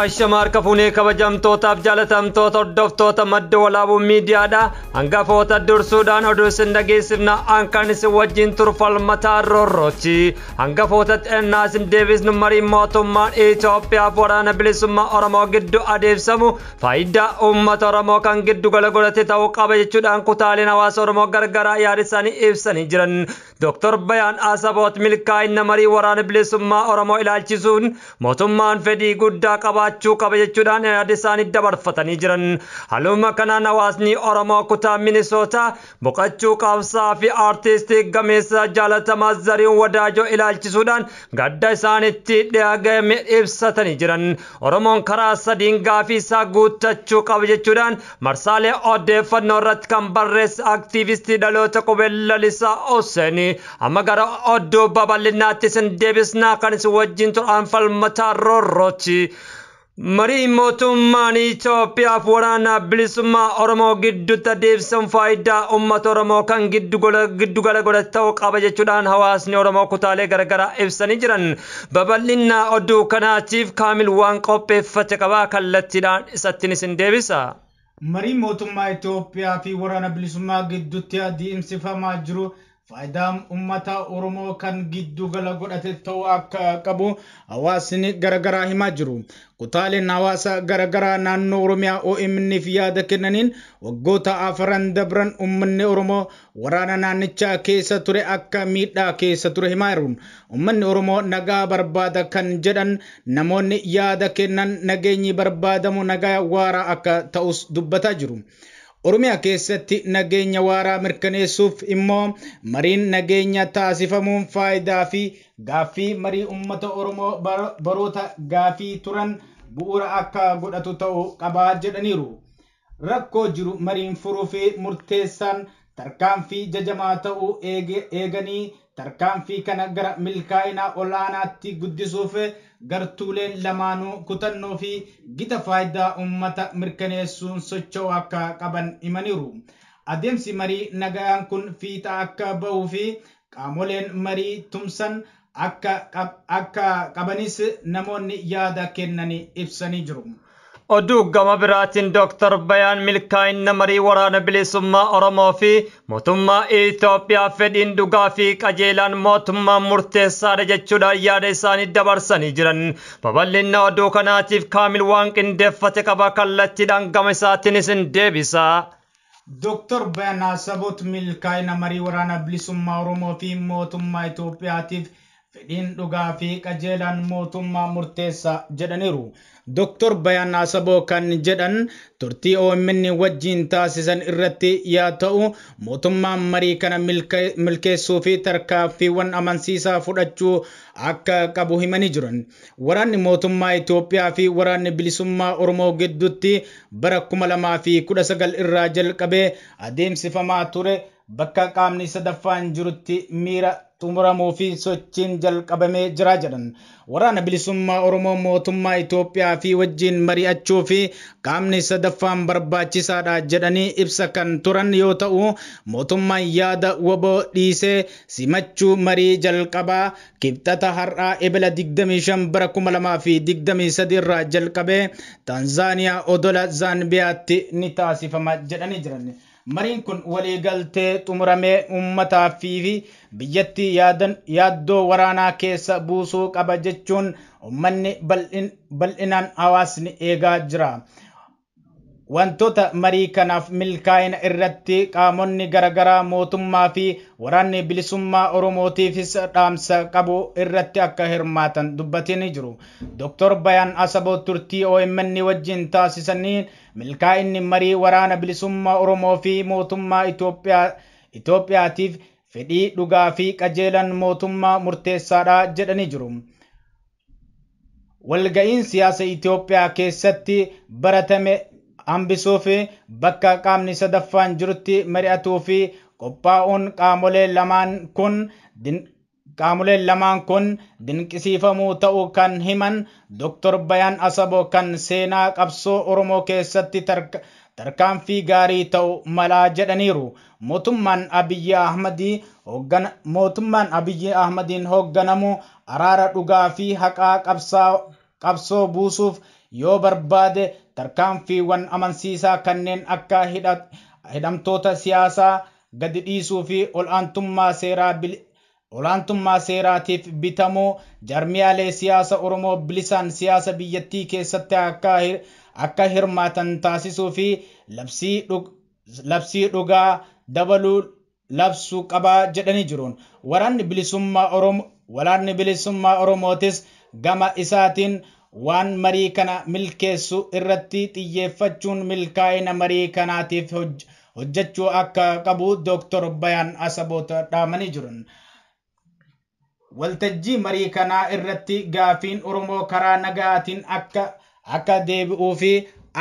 Ashama harka fuunee kabajamtootaaf jaalatamtoota hordoftoota Madda Walaabuu Miidiyaadha. Hangafoota dursuudhaan oduu isin dhageessifna, ankan isin wajjin turfalmataa roorrooti. Hangafoota xennaa isin deebisnu, marii mootummaan Itoophiyaaf waraana bilisummaa Oromoo gidduu adeemsamu faayidaa uummata Oromoo kan giddu gala godhate ta'uu qaba jechuudhaan kutaaleen hawaasa Oromoo gargaraa yaada isaanii ibsanii jiran. Dooktar Bayaan Asaboot milkaa'ina marii waraana bilisummaa Oromoo ilaalchisuun mootummaan fedhii guddaa qabaachuu qaba jechuudhaan yaada isaanii dabarfatanii jiran. Haaluma kanaan hawaasni Oromoo kutaa Minisootaa boqochuu qabsaa fi aartistii gameessa jaalatamaa Zarihuun Wadaajoo ilaalchisuudhaan gadda isaanitti dhiyaagame ibsatanii jiran. Oromoon karaa sadiin gaafii isaa guuttachuu qaba jechuudhaan marsaalee odeeffannoo irratti kan barreesse aktiivistii dhaloota qubee Lalisaa Hussein. Amma gara oddoo babal'inaatti isin deebisnaa, kan isin wajjin turan Falmataa Roorrooti. Marii mootummaan Itoophiyaaf waraana bilisummaa Oromoo gidduutti adeemsifamu faayidaa uummata Oromoo kan giddu gala godhate ta'uu qaba jechuudhaan hawaasni Oromoo kutaalee garaagaraa ibsanii jiran. Babal'ina oduu kanaatiif Kaamil waan qopheeffate qabaa, kallattiidhaan isattiin isin deebisa. Marii mootummaa Itoophiyaa fi waraana bilisummaa gidduutti adeemsifamaa jiru faayidaa uummata Oromoo kan giddu gala godhate ta'uu akka qabu hawaasni garaagaraa himaa jiru. Kutaaleen hawaasa garaagaraa naannoo Oromiyaa OMN'f yaada kennaniin, waggoota afran dabran uummanni Oromoo waraana naannichaa keessa ture akka miidhaa keessa ture himaa jiru. Uummanni Oromoo nagaa barbaada kan jedhan namoonni yaada kennan, nageenyi barbaadamu nagaa waaraa akka ta'us dubbataa jiru. Oromiyaa keessatti nageenya waaraa mirkaneessuuf immoo mariin nageenya taasifamuun faayidaa fi gaaffii marii uummata Oromoo baroota gaafii turan bu'uura akka godhatu ta'uu qabaa jedhaniiru. Rakkoo jiru mariin furuu fi murteessaan tarkaanfii jajamaa ta'uu eeganii, tarkaanfii kana gara milkaa'ina olaanaatti guddisuuf gartuuleen lamaanuu kutannoo fi gita faayidaa uummata mirkaneessuun socho'uu akka qaban himaniiru. Adeemsi marii nagaan kun fiixa akka bahuu fi qaamoleen marii tumsan akka qabanis namoonni yaada kennanii ibsanii jiru. Oduu gama biraatiin Dooktar Bayaan milkaa'ina marii waraana bilisummaa Oromoo fi mootummaa Itoophiyaa fedhiin dhugaa fi qajeelaan mootummaa murteessaadha jechuudhaan yaada isaanii dabarsanii jiran. Babal'ina oduu kanaatiif Kaamil waan qindeeffate qaba, kallattiidhaan gama isaatiin isin deebisa. Dooktar Bayaan Asaboot milkaa'ina marii waraana bilisummaa Oromoo fi mootummaa Itoophiyaatiif fedhiin dhugaa fi qajeelaan mootummaa murteessaa jedhaniiru. Dooktar Bayaan Asaboo kan jedhan turtii OMN wajjin taasisan irratti yaa ta'u, mootummaan marii kana milkeessuu fi tarkaanfiiwwan amansiisaa fudhachuu akka qabu himanii jiran. Waraanni mootummaa Itoophiyaa fi waraanni bilisummaa Oromoo gidduutti bara 2019 irraa jalqabee adeemsifamaa ture bakka qaamni sadaffaan jirutti miira xumuramuu fi sochiin jalqabamee jira jedhan. Waraana bilisummaa Oromoo mootummaa Itoophiyaa fi wajjin mari'achuu fi qaamni sadaffaan barbaachisaadha jedhanii ibsa kan turan yoo ta'u, mootummaan yaada WBO dhiisee simachuu marii jalqabaa Kibxata har'aa Ebila 25 bara 2023 irraa jalqabee Taanzaaniyaa odola Zaambiyaatti ni taasifama jedhanii jiran. Mariin kun waliigaltee xumuramee uummataa fi biyyatti yaaddoo waraanaa keessa buusuu qaba jechuun uummanni bal'inaan hawaasni eegaa jira. Wantoota marii kanaaf milkaa'ina irratti qaamonni garaagaraa mootummaa fi waraanni bilisummaa Oromootiifis dhaamsa qabu irratti akka hirmaatan dubbatanii jiru. Dooktar Bayaan Asaboo turtii OMN wajjin taasisanii milkaa'inni marii waraana bilisummaa Oromoo fi mootummaa Itoophiyaatiif fedhii dhugaa fi qajeelan mootummaa murteessaadha jedhanii jiru. Walga'iin siyaasa Itoophiyaa keessatti baratame hambisuu fi bakka qaamni sadaffaan jirutti mari'atuu fi qophaa'uun qaamoleen lamaan kun dinqisiifamuu ta'uu kan himan Dr. Bayaan Asaboo, kan seenaa qabsoo Oromoo keessatti tarkaanfii gaarii ta'u malaa jedhaniiru. Mootummaan Abiyyi Ahmadiin hoogganamu araara dhugaa fi haqaa qabsoo buusuuf yoo barbaade tarkaanfiiwwan amansiisaa kanneen akka hidhamtoota siyaasaa gadi dhiisuu fi olaantummaa seeraatiif bitamuu jarmiyaalee siyaasa Oromoo bilisaan siyaasa biyyattii keessatti akka hirmaatan taasisuu fi labsii dhugaa dabaluu labsuu qabaa jedhanii jiru. Waraanni bilisummaa Oromootis gama isaatiin waan marii kana milkeessu irratti xiyyeeffachuun milkaa'ina marii kanaatiif hojjechuu akka qabu Dooktor Bayaan Asaboot dhaamanii jiru. Waltajjii marii kanaa irratti gaafiin Oromoo karaa nagaatiin akka deebi'uu fi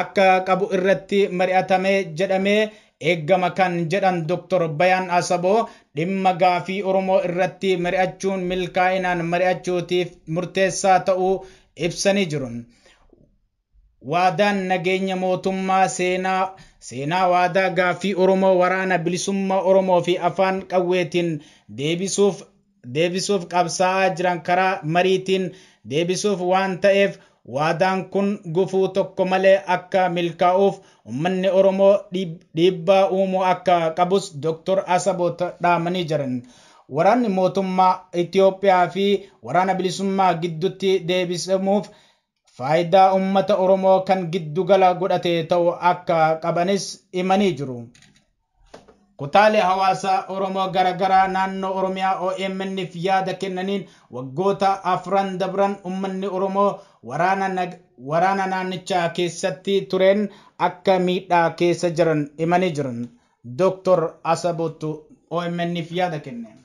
akka qabu irratti mari'atamee jedhamee eeggama kan jedhan Dooktor Bayaan Asaboo dhimma gaafii Oromoo irratti mari'achuun milkaa'inaan mari'achuutiif murteessaa ta'uu ibsanii jiru. Waadaan nageenya mootummaa seenaa waadaa gaafii Oromoo waraana bilisummaa Oromoo fi afaan qawweetiin deebisuuf qabsaa'aa jiran karaa mariitiin deebisuuf waan ta'eef waadaan kun gufuu tokko malee akka milkaa'uuf uummanni Oromoo dhiibbaa uumuu akka qabus Dooktor Asaboot dhaamanii jiran. Waraanni mootummaa Itoophiyaa fi waraana bilisummaa gidduutti deebisamuuf faayidaa uummata Oromoo kan giddugala godhate ta'uu akka qabanis himanii jiru. Kutaalee hawaasaa Oromoo garaagaraa naannoo Oromiyaa OMN'f yaada kennaniin waggoota afran dabran uummanni Oromoo waraana naannichaa keessatti tureen akka miidhaa keessa jiran himanii jiran. Dooktor Asaboottu OMN'f yaada kenne.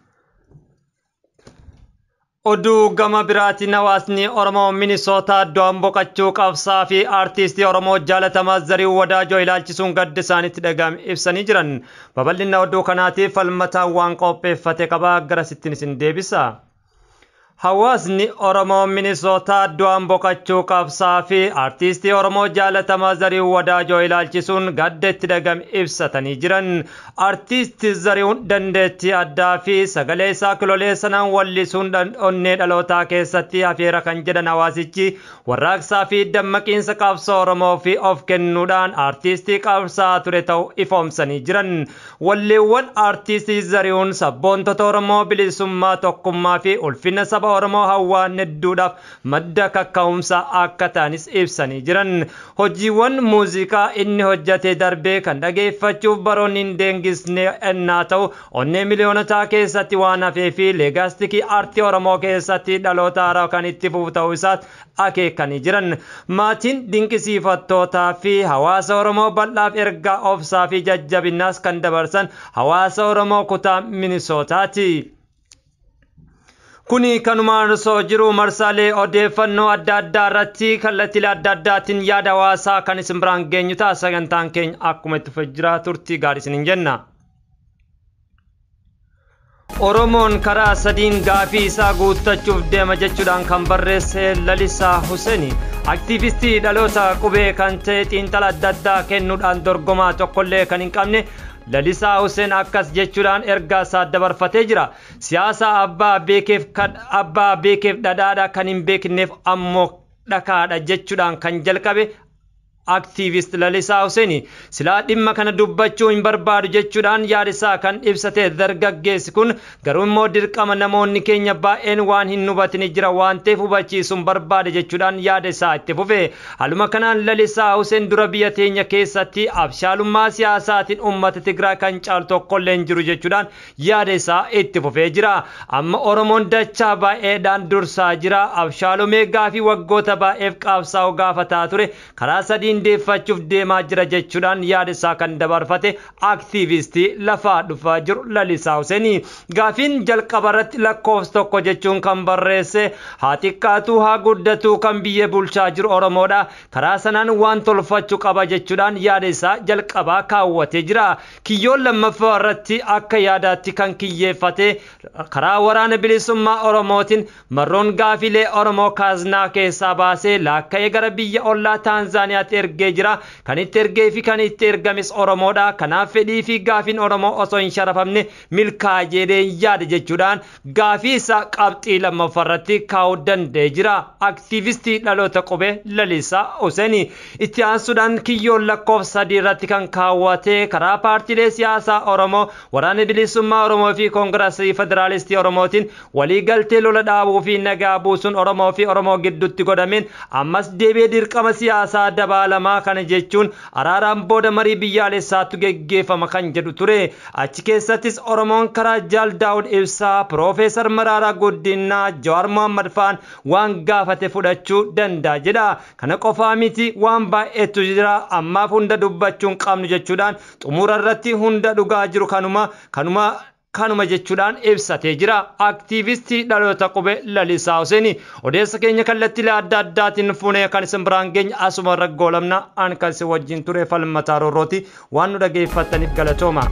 Oduu gama biraatiin hawaasni Oromoo Minisootaa du'aan boqochuu qabsaa fi aartistii Oromoo jaalatamaa Zarihuun Wadaajoo ilaalchisuun gadda isaanitti dhaga'ame ibsanii jiran. Babal'ina oduu kanaatiif falmataan waan qopheeffate qabaa gara sittiin isin deebisa. Hawaasni Oromoo Minisootaa du'aan boqochuu qabsaa fi aartistii Oromoo jaalatamaa Zarihuun Wadaajoo ilaalchisuun gadda itti dhaga'ame ibsatanii jiran. Aartisti Zarihuun dandeettii addaa fi sagalee isaa kilolee sanaan wallisuun onnee dhalootaa keessatti hafeera kan jedhan hawaasichi warraaqsaa fi dammaqiinsa qabsoo Oromoo fi of kennuudhaan aartistii qabsaa ture ta'uu ifoomsanii jiran. Walleewwan aartistii Zarihuun sabboontota Oromoo bilisummaa tokkummaa fi ulfina saba Oromoo hawaan hedduudhaaf madda kaka'umsaa akka ta'anis ibsanii jiran. Hojiiwwan muuziqaa inni hojjate darbee kan dhageeffachuuf baroonni hin deengisne ennaa ta'u onnee miliyoonotaa keessatti waan hafee fi leegaastikii aartii Oromoo keessatti dhaloota haaraa kan itti fufu ta'uu isaas akeekanii jiran. Maatiin dinqisiifattootaa fi hawaasa Oromoo bal'aaf ergaa obsaa fi jajjabinaas kan dabarsan hawaasa Oromoo kutaa Minisootaati. Kuni kanumaan osoo jiru marsaalee odeeffannoo adda addaa irratti kallattiilee adda addaatiin yaada hawaasaa kan isin biraan geenyu ta'a. Sagantaan keenya akkuma itti fufee jira. Turtii gaarii isiniin jenna. Oromoon karaa sadiin gaafii isaa guuttachuuf deema jechuudhaan kan barreesse Lalisaa Huseeni. Aktiivistii dhaloota qubee kan ta'e xiinxala adda addaa kennuudhaan dorgomaa tokkollee kan hin qabne Lalisaa Huseen akkas jechuudhaan ergaa isaa dabarfatee jira. Siyaasa abbaa beekeef dhadhaadha kan hin beekneef ammoo dhakaadha jechuudhaan kan jalqabe Aktiivist Lalisaa Huseeni silaa dhimma kana dubbachuu hin barbaadu jechuudhaan yaada isaa kan ibsate dargaggeessi kun garuu immoo dirqama namoonni keenya baay'een waan hin hubatin jira waan ta'eef hubachiisuun barbaade jechuudhaan yaada isaa itti fufe. Haaluma kanaan Lalisaa Huseen dura biyya teenya keessatti abshaalummaa siyaasaatiin uummata Tigraay kan caalu tokkollee hin jiru jechuudhaan yaada isaa itti fufee jira. Amma Oromoon dachaa baay'eedhaan dursaa jira. Abshaalumee gaafii waggoota baay'eef qabsaa'u gaafataa ture karaa sadiin deeffachuuf deemaa jira jechuudhaan yaada isaa kan dabarfate aktiivistii lafaa dhufaa jiru Lalisaa Huseenii. Gaafiin jalqaba irratti lakkoofsa tokko jechuun kan barreesse haa xiqqaatu haa guddatu kan biyya bulchaa jiru Oromoodha. Karaa sanaan waan tolfachuu qaba jechuudhaan yaada isaa jalqabaa kaawwatee jira. Kiyyoon lammaffaa irratti akka yaadaatti kan kiyyeeffate karaa waraana bilisummaa Oromootiin marroon gaafilee Oromoo kaaznaa keessaa baasee laakka'ee gara biyya ollaa Taanzaaniyaatti ergee jira. Kan itti ergee fi kan itti ergames Oromoodha. Kanaaf fedhii fi gaafiin Oromoo osoo hin sharafamne milkaa'e jedhee yaada jechuudhaan gaafii isaa qabxii lammaffaarratti kaa'uu danda'ee jira. Aktiivistii dhaloota qubee Lalisaa Hussein itti aansuudhaan kiyyoon lakkoofsa 3 irratti kan kaawwate karaa paartiilee siyaasaa Oromoo, Waraana Bilisummaa Oromoo fi Koongirasii Federaalistii Oromootiin waliigaltee lola dhaabuu fi nagaa buusuun Oromoo fi Oromoo gidduutti godhameen ammas deebi'ee dirqama siyaasaa dabaalamaa, kana jechuun araaraan booda marii biyyaalessaatu geggeeffama kan jedhu ture. Achi keessattis Oromoon karaa Jaal Daawud Ibsaa, Piroofeesar Maraaraa Guddinaa, Jawaar Mohammad fa'aan waan gaafate fudhachuu danda'a jedha. Kana qofaa miti, waan baay'eetu jira, ammaaf hunda dubbachuu hin qabnu jechuudhaan xumura irratti hunda dhugaa jiru kanuma kanuma kanuma jechuudhaan ibsatee jira. Aktiivistii dhaloota qubee Lalisaa Hussein odeessa keenya kallattiilee adda addaatiin fuunee kan isin biraan geenye asuma irra goolabna. An kan isin wajjin ture Falmataa Roorrooti. Waan nu dhageeffattaniif galatooma.